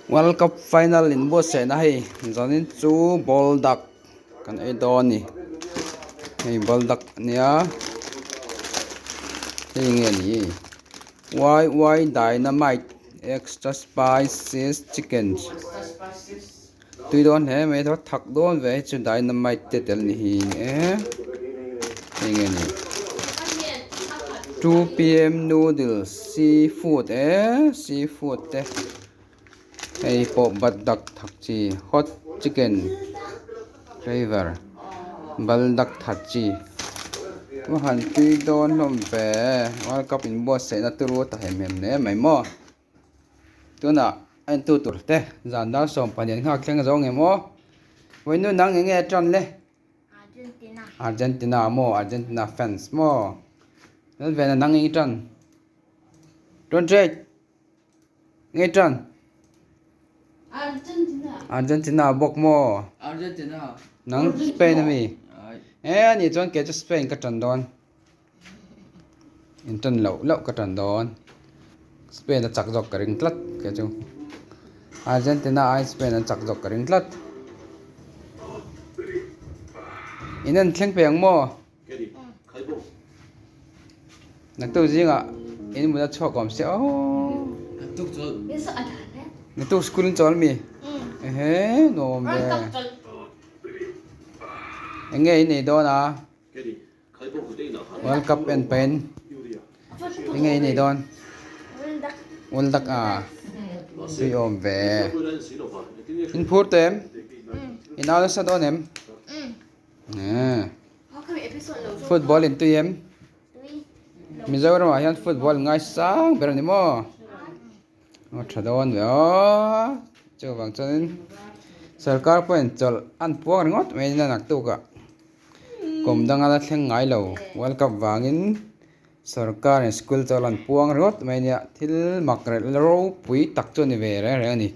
World Cup final in buatsaihna hei zanin chu ball dak kan ei dawn a ni hei ball dak ania hei nge ni yy dynamite extra spices chicken tui dawn hle mai a thak dawn ve hei chu dynamite te tel ni hi e hei nge ni 2pm noodles seafood e seafood te hei pawh bat dak thak chi hot chicken flavour bal dak that chi a han tui dawn hlawm ve world cup inbuatsaihna turu ta hem hem hle mai maw. Tunah a entu tur te zan dar 12 nghak thleng zo ngem aw. Vawiin nang eng nge a tan le? Argentina. Argentina maw Argentina fans maw? Lal vena nang eng i tan? 28 Eng i tan? Argentina. Argentina bawk maw? Argentina. Nang Spain ami? E ani chuan kei chu Spain ka tan dawn. In tan loh loh ka tan dawn. Spain a chak zawk ka ring tlat kei chu. Argentina ai Spain an chak zawk ka ring tlat. In en thleng pe ang maw? Naktuk zingah in mut a chhuak awm sia aw. Naktuk school in chawl mi? Ehe nuam ve. Eng nge in ei dawn a? World Cup en pahin eng nge i nei dawn? World Cup a tui awm ve. In phur tawh em? In au nasa dawn em? Football in tui em? Mizoram ah hian football ngai sang ber a ni maw? A tha dawn ve aw chuvang chuanin sarkar pawhin chawlh an puang ringawt mai a naktuk ah kum danga la thleng ngai lo world cup vangin sarkar in school chawlh an puang ringawt mai a nia thil mak reh ropui tak chu a ni ve reng reng a ni.